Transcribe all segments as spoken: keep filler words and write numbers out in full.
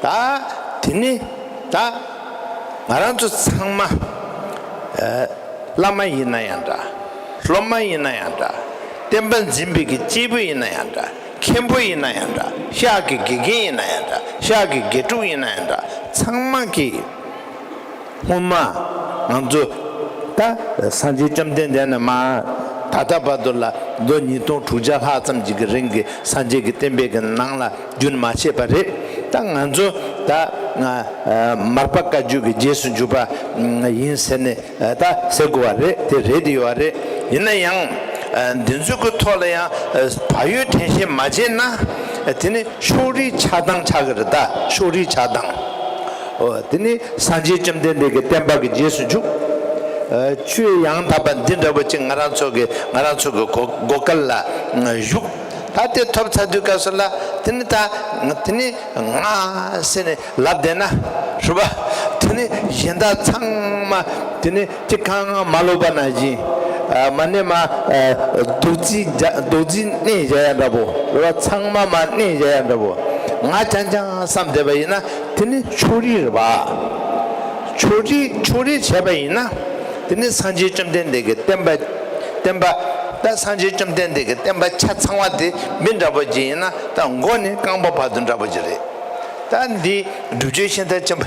ད་དེ་ནི་ད་ང་རང་ཚོ་ཚང་མ་ཨ་བླ་མ་ཡིན་ན་ཡང་འདྲ། སློབ་མ་ཡིན་ན་ཡང་འདྲ། བསྟན་པ་འཛིན་པའི་གི་སྐྱེས་བུ་ཡིན་ན་ཡང་འདྲ། མཁན་པོ་ཡིན་ན་ཡང་འདྲ། ཤག་གི་དགེ་རྒན་ཡིན་ན་ཡང་འདྲ། ཤག་གི་དགེ་ཕྲུག་ཡིན་ན་ཡང་འདྲ། ཚང་མ་གིས་སྔོན་མ་ང་ཚོ་ད་སངས་རྒྱས་བཅོམ་ལྡན་འདས་ནས་མར་ད་ལྟ་བར་དུ་ལ་ལོ་ཉིས་སྟོང་དྲུག་བརྒྱ་ལྷག་ཙམ་ཅིག་གི་རིང་གི་སངས་རྒྱས་ཀྱི་བསྟན་པའི་གི་ནང་ལ་རྒྱུན་མ་ཆད་པ་རེད། ད་ང་ཚོ་ད་ང་མར་པ་བཀའ་བརྒྱུད་ཀྱི་རྗེས་སུ་འཇུག་པ་ཡིན་ཟེར་ནས་ད་ཟེར་དགོས་པ་རེད། དེ་རེད་དེ་ཡོད་པ་རེད། ཡིན་ན་ཡང་འདི་ཚོ་གི་ཐོག་ལ་ཡང་བག་ཡོད་དྲན་ཤེས་མ་བྱས་ན་དེ་ནི་ཕྱོགས་རིས་ཆགས་སྡང་ཆགས་ཀྱི་རེད། ད་ཕྱོགས་རིས་ཆགས་སྡང་། འོ་དེ་ནི་སངས་རྒྱས་བཅོམ་ལྡན་འདས་ཀྱི་བསྟན་པ་གི་རྗེས་སུ་འཇུག་ཆོས་ཡང་དག་པ་འདི་འདྲ་བོ་ཅིག་ང་རང་ཚོ་གི་ང་རང་ཚོ་གི་གོ་གོ་སྐལ་ལ་བཞུགས། ད་དེ་ཐོབ་ཚར་དུས་སྐབས་སུ་ལ་དེ་ནི་ད་དེ་ནི་ང་ཟེར་ནས་ལབ་བསྡད་ན་རེད་པ། དེ་ནི་གཞན་དག་ཚང་མ་དེ་ནི་ཅི་གང་མ་ལོག་པ་ནང་བཞིན་མ་ནས་མ་རྡོག་རྫིས་རྒྱ་རྡོག་རྫིས་མནན་བཞག་ཡ་འདྲ་པོ་རེད་པ། ཚང་མ་མ་མནན་བཞག་ཡ་འདྲ་པོ་ང་རྐྱང་རྐྱང་བསམ་བསྡད་པ་ཡིན་ན་དེ་ནི་ཕྱོགས་རིས་རེད་པ། ཕྱོགས་རིས་ཕྱོགས་རིས་བྱས་པ་ཡིན་ན་དེ་ནི་སངས་རྒྱས་བཅོམ་ལྡན་འདས་ཀྱི་བསྟན་པ་བསྟན་པ་ད་སངས་རྒྱས་བཅོམ་ལྡན་འདས་ཀྱི་བསྟན་པ་ཆ་ཚང་བ་དེ་མི་འདྲ་པོ་ཅིག་ཡིན་ན་ད་མགོ་ནས་རྐང་པ་བར་དུ་འདྲ་པོ་ཅིག་རེད། ད་འདི་སྒྲུབ་བརྒྱུད་ཤིང་རྟ་ཆེན་པོ་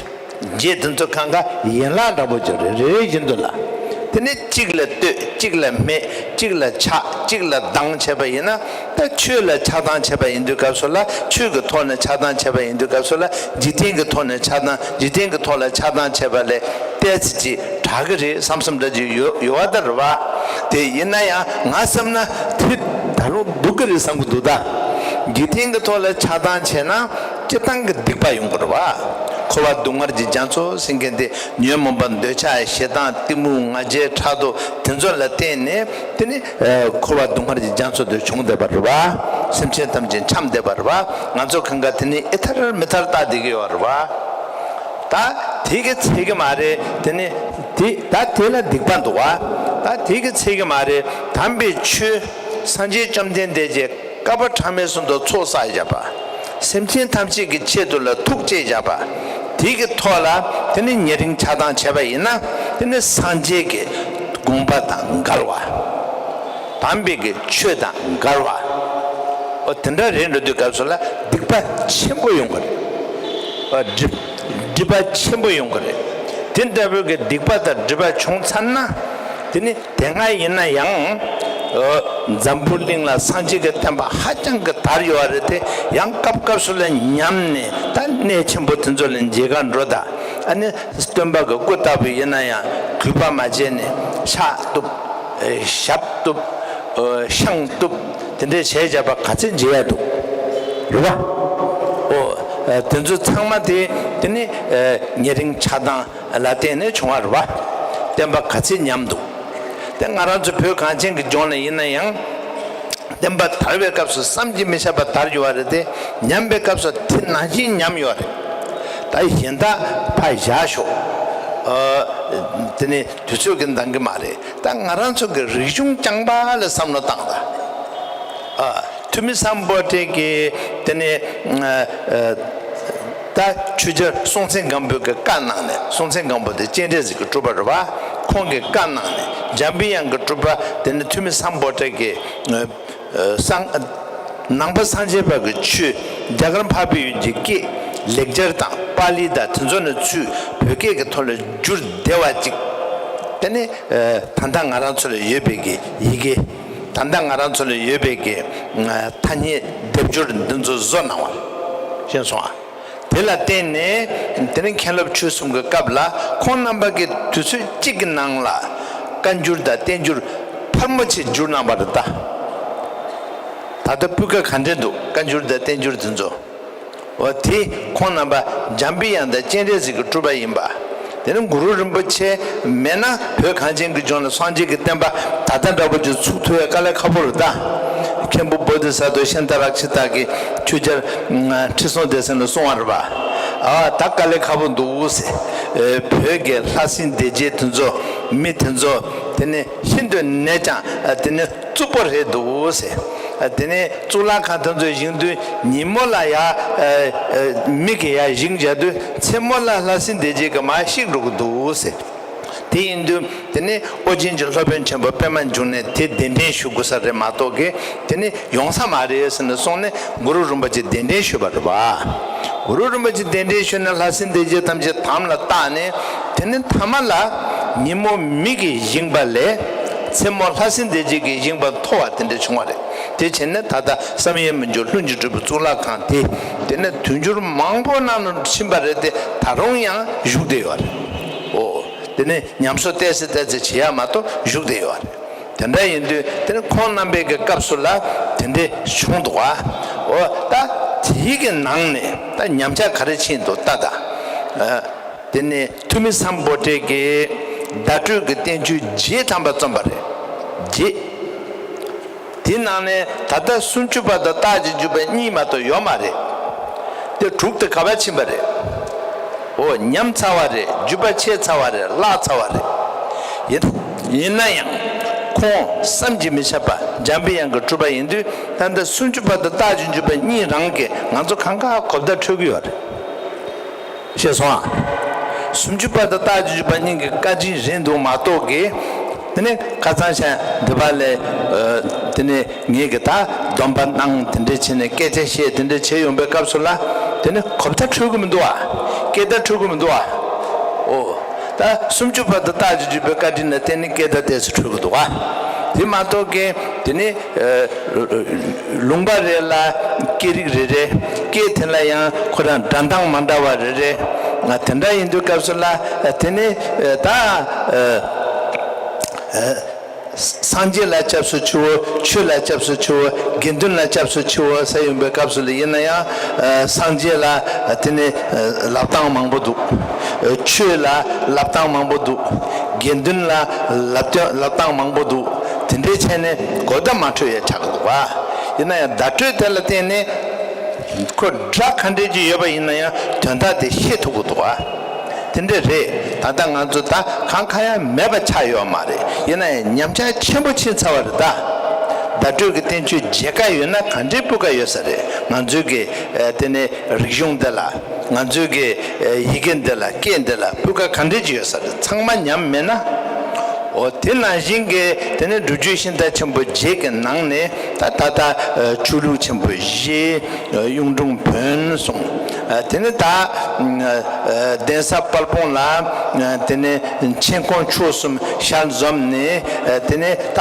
རྗེ་དེ་ཚོ་གང་ག་ཡན་ལག་འདྲ་པོ་ཅིག་རེད། རེ་རེ་བཞིན་དུ་ལ། དེ་ནས་གཅིག་ལ་ལྟོས། གཅིག་ལ་སྨད། གཅིག་ལ་ཆགས། གཅིག་ལ་སྡང་བྱས་པ་ཡིན་ན། ད་ཆོས་ལ་ཆགས་སྡང་བྱས་པ་ཡིན་དུས་སྐབས་སུ་ལ་ཆོས་ཀྱི་ཐོག་ནས་ཆགས་སྡང་བྱས་པ་ཡིན་དུས་སྐབས་སུ་ལ་འཇིག་རྟེན་གྱི་ཐོག་ནས་ཆགས་སྡང་འཇིག་རྟེན་གྱི་ཐོག་ལ་ཆགས་སྡང་བྱས་པ་ལས་ཏོག་ཙམ་ཅིག་དྲག་གི་རེད་བསམ་བསམ་འདྲ་ཅིག་ཡོད་ཡོད་པ་ལྟར་བ། དེ་ཡིན་ན་ཡང་ང་བསམ་ན་དེ་ད་རུང་སྡུག་གི་རེད་བསམ་གྱི་འདུག་ད་འཇིག་རྟེན་གྱི་ཐོག་ལ་ཆགས་སྡང་བྱས་ན། སྤྱིར་བཏང་གི་སྡིག་པ་ཡོང་གི་རེད་བ། འཁོར་བ་སྡུག་བསྔལ་གྱི་རྒྱ་མཚོ་ཟེར་མཁན་དེ་ཉོན་མོངས་པ་འདོད་ཆགས་ཞེ་སྡང་གཏི་མུག་ང་རྒྱལ་ཕྲག་དོག་དེ་ཚོ་ལ་བརྟེན་ནས་དེ་ནི་འཁོར་བ་སྡུག་བསྔལ་གྱི་རྒྱ་མཚོ་དེ་བྱུང་བསྡད་པ་རེད་བ། སེམས་ཅན་ཐམས་ཅད་འཁྱམས་བསྡད་པ་རེད་བ། ང་ཚོ་གང་ག་དེ་ནི་ཨེ་ཐར་མི་ཐར་བལྟ་བསྡད་ཀྱི་ཡོད་རེད་བ། ད་དེ་གི་ཚད་གི་མ་རེད། དེ་ནི་དེ་ད་དེ་ལ་སྡིག་པ་འདུག་བ། ད་དེ་གི་ཚད་གི་མ་རེད། དམ་པའི་ཆོས་སངས་རྒྱས་བཅོམ་ལྡན་འདས་ཀྱི་བསྐལ་པ་གྲངས་མེད་གསུམ་དུ་ཚོགས་བསགས་བཞག་པ། སེམས་ཅན་ཐམས་ཅད་ཀྱི་ཆེད་དུ་ལ་ཐུགས་བསྐྱེད་བཞག་པ། དེ་གི་ཐོག་ལ་དེ་ནི་ཉེ་རིང་ཆགས་སྡང་བྱས་པ་ཡིན་ན་དེ་ནི་སངས་རྒྱས་ཀྱི་དགོངས་པ་དང་འགལ་བ། དམ་པའི་གི་ཆོས་དང་འགལ་བ། འོ་དེ་འདྲ་རེད་འགྲོ་དུས་སྐབས་སུ་ལ་སྡིག་པ་ཆེན་པོ་ཡོང་གི་རེད། འོ་སྒྲིབ་སྒྲིབ་པ་ཆེན་པོ་ཡོང་གི་རེད། དེ་འདྲ་བོའི་གི་སྡིག་པ་དང་སྒྲིབ་པ་བྱུང་ཚར་ན་དེ་ནི། དེ་སྔ་ཡིན་ན་ཡང་འཛམ་བུ་གླིང་ལ་སངས་རྒྱས་ཀྱི་བསྟན་པ་ཧ་ཅང་གི་དར་ཡོད་རེད་དེ། ཡང་སྐབས་སྐབས་སུ་ལ་ཉམས་ནས་ད་གནས་ཆེན་པོ་དེ་ཚོ་ལ་མཇལ་ག་འགྲོ། ད་ཨ་ནི་སྟོན་པ་གི་སྐུ་ལྟ་བུ་ཡིན་ན་ཡང་གུས་པ་མ་བྱས་ནས་ཕྱག་གཏུབ། ཞབས་གཏུབ། ཤངས་གཏུབ། དེ་འདྲས་བྱས་བྱས་པ་ག་ཚད་མཇལ་ཡ་འདུག་རེད་བ། ཨོ། དེ་ཚོ་ཚང་མ་དེ་དེ་ནི་ཉེ་རིང་ཆགས་སྡང་ལ་བརྟེན་ནས་བྱུང་བ་རེད་བ། བསྟན་པ་ག་ཚད་ཉམས་འདུག་དེ་ང་རང་ཚོ་བོད་གངས་ཅན་གྱི་ལྗོངས་ལ་ཡིན་ན་ཡང་། བསྟན་པ་དར་བའི་སྐབས་སུ་བསམ་གྱིས་མི་ཁྱབ་པ་དར་ཡོད་པ་རེད་དེ། ཉམས་པའི་སྐབས་སུ་དེ་ནང་བཞིན་ཉམས་ཡོད་རེད། ད་གཞན་དག་ཕར་བཞག་ཤོག་ཨ། དེ་ནི་དུས་ཚོད་ཀྱིས་འདང་གི་མ་རེད། ད་ང་རང་ཚོ་གི་རིག་གཞུང་རྐྱང་པ་ལ་བསམ་བློ་བཏང་ད། ཨ། ཐུ་མི་སམ་བྷོ་ཊ་གི་དེ་ནི་ཨ། ཨ། ད་ཆོས་རྒྱལ་སྲོང་བཙན་སྒམ་པོ་གི་བཀའ་གནང་ནས། སྲོང་བཙན་སྒམ་པོ་དེ་སྤྱན་རས་གཟིགས་ཀྱི་སྤྲུལ་པ་རེད་བ། ཁོང་གི་བཀའ་གནང་ནས་འཇམ་པའི་དབྱངས་ཀྱི་སྤྲུལ་པ་དེ་ནི་ཐུ་མི་སམ་བྷོ་ཊ་གི་ཨ། སངས། ནང་པ་སངས་རྒྱས་པ་གི་ཆོས་རྒྱ་གར་འཕགས་པའི་ཡུལ་གྱི་སྐད་ལེགས་སྦྱར་དང་པཱ་ལི་དང་དེ་ཚོ་ནས་ཚུར་བོད་སྐད་ཀྱི་ཐོག་ལ་བསྒྱུར་བདེ་བ་ཅིག་དེ་ནི་ཨ། ད་ལྟ་ང་རང་ཚོ་ལ་ཡོད་པའི་གི་ཡི་གེ། ད་ལྟ་ང་རང་ཚོ་ལ་ཡོད་པའི་གི་ཨ། ཐ་སྙད་སྡེབ་སྦྱོར་འདི་ཚོ་བཟོ་གནང་བ་ཤེས་སོང་ཨ། དེ་ལ་བརྟེན་ནས་དེ་ནི་མཁན་སློབ་ཆོས་གསུམ་གྱི་སྐབས་ལ་ཁོང་རྣམ་པ་གིས་དུས་ཚོད་གཅིག་གི་ནང་ལ་བཀའ་འགྱུར་དང་བསྟན་འགྱུར་ཕལ་མོ་ཆེ་བསྒྱུར་གནང་བ་རེད་ད། ད་ལྟ་སྤུས་ཀ་ག་འདྲས་འདུག་བཀའ་འགྱུར་དང་བསྟན་འགྱུར་དེ་ཚོ། འོ་དེ་ཁོང་རྣམ་པ་འཇམ་པའི་དབྱངས་དང་སྤྱན་རས་གཟིགས་ཀྱི་སྤྲུལ་པ་ཡིན་པ། དེ་ནི་གུ་རུ་རིན་པོ་ཆེ་མེད་ན་བོད་གངས་ཅན་གྱི་ལྗོངས་ལ་སངས་རྒྱས་ཀྱི་བསྟན་པ་ད་ལྟ་འདྲ་པོ་ཅིག་ཚུགས་ཐུབ་ཡ་དཀའ་ལས་ཁག་པོ་རེད་ད། མཁན་པོ་བོ་དྷི་ས་ཏྭ་ཤཱནྟ་རཀྵི་ཏ་གིས་ཆོས་རྒྱལ་ཁྲི་སྲོང་ལྡེ་བཙན་ལ་གསུངས་པ་རེད་པ། ཨ་ད་དཀའ་ལས་ཁག་པོ་འདུག་ཟེར། བོད་ཀྱི་ལྷ་སྲིན་སྡེ་བརྒྱད་དེ་ཚོ་མི་དེ་ཚོ་དེ་ནི་ཤིན་ཏུ་ནས་ཀྱང་དེ་ནི་རྩུབ་པོ་རེད་འདུག་ཟེར། དེ་ནས་གཙུག་ལག་ཁང་དེ་ཚོ་བཞེངས་དུས་ཉིན་མོ་ལ་ཡ་མིག་གིས་ཡ་བཞེངས་བྱ་དུས་མཚན་མོ་ལ་ལྷ་སྲིན་སྡེ་བརྒྱད་ཀྱིས་མར་བཤིག་འགྲོ་གི་འདུག་ཟེར། དེ་ཡིན་དུས་དེ་ནས་ཨོ་རྒྱན་གྱི་སློབ་དཔོན་ཆེན་པོ་པདྨ་འབྱུང་གནས་དེ་གདན་འདྲེན་ཞུ་དགོས་ས་རེད་མ་གཏོགས་ཀྱི་དེ་ནས་ཡོང་ས་མ་རེད་ཟེར་ནས་གསུངས་ནས་གུ་རུ་རིན་པོ་ཆེ་གདན་འདྲེན་ཞུས་པ་རེད་པ། གུ་རུ་རིན་པོ་ཆེ་གདན་འདྲེན་ཞུས་ནས་ལྷ་སྲིན་སྡེ་བརྒྱད་ཐམས་ཅད་དམ་ལ་བཏགས་ནས་དེ་ནས་མཐའ་མ་ལ་ཉིན་མོ་མིག་གིས་བཞེངས་པ་ལས་མཚན་མོ་ལྷ་སྲིན་སྡེ་བརྒྱད་ཀྱིས་བཞེངས་པ་མཐོ་བ་དེ་འདྲ་བྱུང་བ་རེད། དེ་བྱས་ནས་ད་ལྟ་བསམ་ཡས་མི་འགྱུར་ལྷུན་གྱིས་གྲུབ་པའི་གཙུག་ལག་ཁང་དེ་དེ་ནས་དུས་འགྱུར་མང་པོ་ནང་ལ་ཕྱིན་པ་རེད་དེ་ད་རུང་ཡང་བཞུགས་བསྡད་ཡོད་རེད། ཨོ། དེ་ནས་ཉམས་གསོ་ཏོག་ཙམ་ཏོག་ཙམ་བྱེད་ཡ་མ་གཏོགས་བཞུགས་བསྡད་ཡོད་རེད། དེ་འདྲ་ཡིན་དུས་དེ་ནི་ཁོང་རྣམ་པའི་གི་སྐབས་སུ་ལ་དེ་འདྲ་བྱུང་འདུག་བ། འོ་ད་དེའི་གི་ནང་ནས་ད་ཉམས་ཆག་ག་རེ་ཕྱིན་འདུག་ལྟ་ད། ཨ། དེ་ནས་ཐུ་མི་སམ་བྷོ་ཊས་ཀྱིས་བརྡ་སྤྲོད་ཀྱི་བསྟན་བཅོས་བརྒྱད་ཐམ་པ་རྩོམ་པ་རེད། བརྒྱད། དེའི་ནང་ནས་ད་ལྟ་སུམ་ཅུ་པ་དང་རྟགས་ཀྱི་འཇུག་པ་གཉིས་མ་གཏོགས་ཡོད་མ་རེད། དེ་དྲུག་དེ་ག་པར་ཕྱིན་པ་རེད། འོ་ཉམས་ཚར་བ་རེད། རྒྱུད་པ་ཆད་ཚར་བ་རེད། བརླག་ཚར་བ་རེད། ཡིན་ཡིན་ན་ཡང་ཁོང་བསམ་གྱིས་མི་ཁྱབ་པ་འཇམ་པའི་དབྱངས་ཀྱི་གྲུབ་པ་ཡིན་དུས་ད་ལྟ་སུམ་ཅུ་པ་དང་རྟགས་ཀྱི་འཇུག་པ་གཉིས་རང་གིས་ང་ཚོ་གང་ག་གོ་བརྡ་འཕྲོད་ཀྱི་ཡོད་རེད། ཤེས་སོང་ཨ། སུམ་ཅུ་པ་དང་རྟགས་ཀྱི་འཇུག་པ་གཉིས་ཀྱི་བཀའ་དྲིན་རེད་འདུག་མ་གཏོགས་ཀྱི། དེ་ནས་ཁ་སང་ཤ་འདི་པ་ལས། དེ་ནས་ངེད་ཀྱི་ད་སྡོམ་པ་གནང་དེ་འདྲས་བྱས་ནས་སྐད་ཆ་བཤད་དེ་འདྲས་བྱས་ཡོང་པའི་སྐབས་སུ་ལ། དེ་ནས་གོ་བརྡ་འཕྲོད་ཀྱི་མི་འདུག་ཨ། སྐད་བརྡ་འཕྲོད་ཀྱི་མི་འདུག་ཨ། ཨོ། ད་སུམ་ཅུ་པ་དང་རྟགས་ཀྱི་འཇུག་པའི་བཀའ་དྲིན་ལ་བརྟེན་ནས་སྐད་བརྡ་ཏོག་ཙམ་འཕྲོད་ཀྱི་འདུག་ཨ། དེ་མ་གཏོགས་ཀྱི་དེ་ནས། ལུང་པ་རེ་ལ་སྐད་རིགས་རེ་རེ། སྐད་དེ་ལ་ཡང་ཁོ་རང་སྒྲ་གདངས་མ་འདྲ་བ་རེ་རེ། དེ་འདྲ་ཡིན་དུས་སྐབས་སུ་ལ་དེ་ནི་ད་སངས་རྒྱས་ལ་སྐྱབས་སུ་མཆིའོ། ཆོས་ལ་སྐྱབས་སུ་མཆིའོ། དགེ་འདུན་ལ་སྐྱབས་སུ་མཆིའོ་ཟེར་ཡོང་པའི་སྐབས་སུ་ལ་ཡིན་ན་ཡང་སངས་རྒྱས་ལ་དེ་ནི་ལབ་སྟངས་མང་པོ་འདུག་ཆོས་ལ་ལབ་སྟངས་མང་པོ་འདུག་དགེ་འདུན་ལ་ལབ་སྟངས་ལབ་སྟངས་མང་པོ་འདུག་དེ་འདྲའི་ཆ་ནས་གོ་བརྡ་མ་འཕྲོད་ཡ་ཆགས་ཀྱི་འདུག་བ། ཡིན་ན་ཡང་བརྡ་སྤྲོད་དེ་ལ་བརྟེན་ནས་ཁོ་སྒྲ་ག་འདྲས་ཅིག་ཡོད་པ་ཡིན་ན་ཡང་དོན་དག་དེ་ཤེས་ཐུབ་ཀྱི་འདུག་བ། དེ་འདྲས་རེད། ད་ལྟ་ང་ཚོ་ད་གང་ག་ཡང་མེད་པ་ཆགས་ཡོད་མ་རེད། ཡིན་ན་ཡང་ཉམས་ཆག་ཆེན་པོ་ཕྱིན་ཚར་བ་རེད་ད། བརྡ་སྤྲོད་ཀྱི་བསྟན་བཅོས་མཇལ་ཀ་ཡོད་ན་ག་འདྲས་སྤུས་ཀ་ཡོད་ས་རེད། ང་ཚོའི་གི་དེ་ནས་རིག་གཞུང་འདི་ལ། ང་ཚོའི་གི་ཡི་གེ་འདི་ལ་སྐད་འདི་ལ་སྤུས་ཀ་ག་འདྲས་ཅིག་ཡོད་ས་རེད། ཚང་མ་ཉམས་མེད་ན། འོ་དེ་ནང་བཞིན་གི་དེ་ནས་སྒྲུབ་བརྒྱུད་ཤིང་རྟ་ཆེན་པོ་བརྒྱད་ཀྱི་ནང་ནས་ད་ད་ལྟ་ཆོས་ལུགས་ཆེན་པོ་བཞི། གཡུང་དྲུང་བོན་གསུངས། དེ་ནས་ད་གདན་ས་དཔལ་སྤུངས་ལ་དེ་ནས་མཆན་ཁུང་མཆོག་གསུམ་ཞལ་འཛོམས་ནས་དེ་ནས་ད་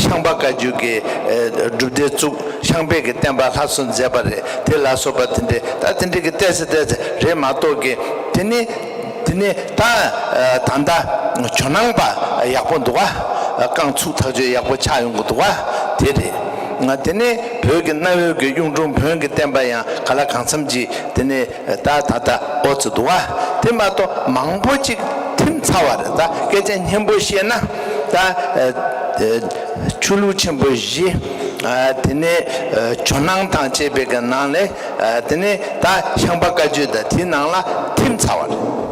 ཤངས་པ་བཀའ་བརྒྱུད་ཀྱི་སྒྲུབ་སྡེ་བཙུགས། ཤངས་པའི་གི་བསྟན་པ་སླར་གསོ་མཛད་པ་རེད། དེ་ལ་སོགས་པ་དེ་འདྲའི་ད་དེ་འདྲའི་གི་ཏོག་ཙམ་ཏོག་ཙམ་རེད་མ་གཏོགས་གི་དེ་ནི་དེ་ནི་ད་ད་ལྟ་ཇོ་ནང་པ་ཡག་པོ་འདུག་ག་རྐང་ཚུགས་ཐག་ཆོད་ཡག་པོ་ཆགས་ཡོང་གི་འདུག་ག་དེ་རེད། དེ་ནི་བོད་ཀྱི་གནའ་བོའི་གི་གཡུང་དྲུང་བོན་གྱི་བསྟན་པ་ཡང་ག་ལ་གང་འཚམ་ཅིག་དེ་ནི་ད་ད་ལྟ་ཨོ་ཙི་འདུག་ག་དེ་མ་གཏོགས་མང་པོ་ཅིག་ཐིམ་ཚར་བ་རེད། ད་སྐད་ཆ་སྙན་པོ་བཤད་ན་ད་ཆོས་ལུགས་ཆེན་པོ་བཞི། དེ་ནས་ཇོ་ནང་དང་བཅས་པའི་གི་ནང་ལས། དེ་ནས་ད་ཤངས་པ་བཀའ་བརྒྱུད་དང་དེའི་ནང་ལ་ཐིམ་ཚར་བ་རེད།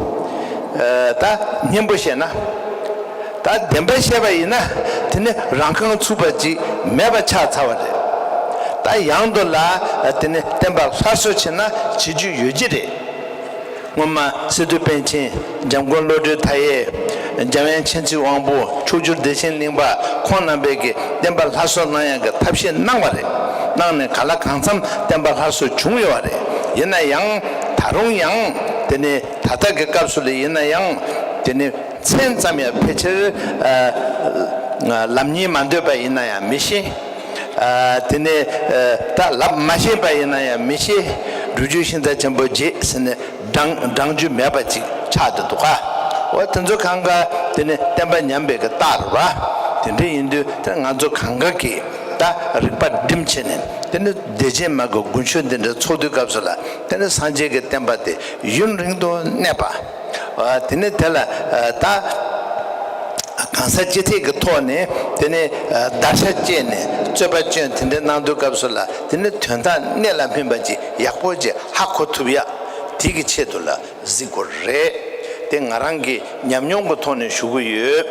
ད་སྙན་པོ་བཤད་ན། ད་བདེན་པ་བཤད་པ་ཡིན་ན་དེ་ནི་རང་རྐང་ཚུགས་པ་ཅིག་མེད་པ་ཆགས་ཚར་བ་རེད། ད་ཡང་དུ་ལ་དེ་ནི་བསྟན་པ་སླར་གསོ་བྱེད་ན་བྱེད་རྒྱུ་ཡོད་ཀྱི་རེད། སྔོན་མ་སི་ཏུ་པཎ་ཆེན། འཇམ་མགོན་བློ་གྲོས་མཐའ་ཡས། འཇམ་དབྱངས་མཁྱེན་བརྩེ་དབང་པོ། མཆོག་གྱུར་བདེ་ཆེན་གླིང་པ་ཁོང་རྣམ་པས་ཀྱི་བསྟན་པ་སླར་གསོ་གནང་ཡག་གི་ཐབས་ཤེས་གནང་བ་རེད། གནང་ནས་ག་ལ་གང་འཚམ་བསྟན་པ་སླར་གསོ་བྱུང་ཡོད་པ་རེད། ཡིན་ན་ཡང་ད་རུང་ཡང་དེ་ནས་ད་ལྟ་གི་སྐབས་སུ་ལ་ཡིན་ན་ཡང་དེ་ནས་མཚན་ཙམ་ཡང་ཕལ་ཆེར་ལབ་སྙིང་མ་འདོད་པ་ཡིན་ན་ཡང་མི་ཤེས། དེ་ནས་ད་ལབ་མ་ཤེས་པ་ཡིན་ན་ཡང་མི་ཤེས། སྒྲུབ་བརྒྱུད་ཤིང་རྟ་ཆེན་པོ་བརྒྱད་ཟེར་ནས་བགྲང་བགྲང་རྒྱུ་མེད་པ་ཅིག་ཆགས་བསྡད་འདུག་ག་འོ་དེ་ཚོ་གང་ག་དེ་ནི་བསྟན་པ་ཉམས་པའི་གི་རྟགས་རེད་བ། དེ་འདྲ་ཡིན་དུས་དེ་ང་ཚོ་གང་ག་གིས་ད་རིག་པ་བསྒྲིམས་བྱས་ནས་དེ་ནི་བདེ་ཆེན་མ་གི་དགུན་ཆོས་འདི་འདྲ་ཚོགས་དུས་སྐབས་སུ་ལ་དེ་ནི་སངས་རྒྱས་ཀྱི་བསྟན་པ་དེ་ཡུན་རིང་དུ་གནས་པ། དེ་ནི་དེ་ལ་ད་གང་ཟག་སྤྱི་ཐེག་གི་ཐོག་ནས་དེ་ནི་བརྡར་ཤ་བཅད་ནས་རྩོད་པ་སྐྱོན་དེ་འདྲ་གནང་དུས་སྐབས་སུ་ལ་དེ་ནི་དོན་དག་གནད་ལ་སྨིན་པ་ཅིག་ཡག་པོ་ཅིག་ཧ་གོ་ཐུབ་ཡ། དེ་གི་ཆེད་དུ་ལ་གཟིགས་དགོས་རེད། དེ་ང་རང་གི་ཉམས་མྱོང་གི་ཐོག་ནས་ཞུ་གི་ཡོད།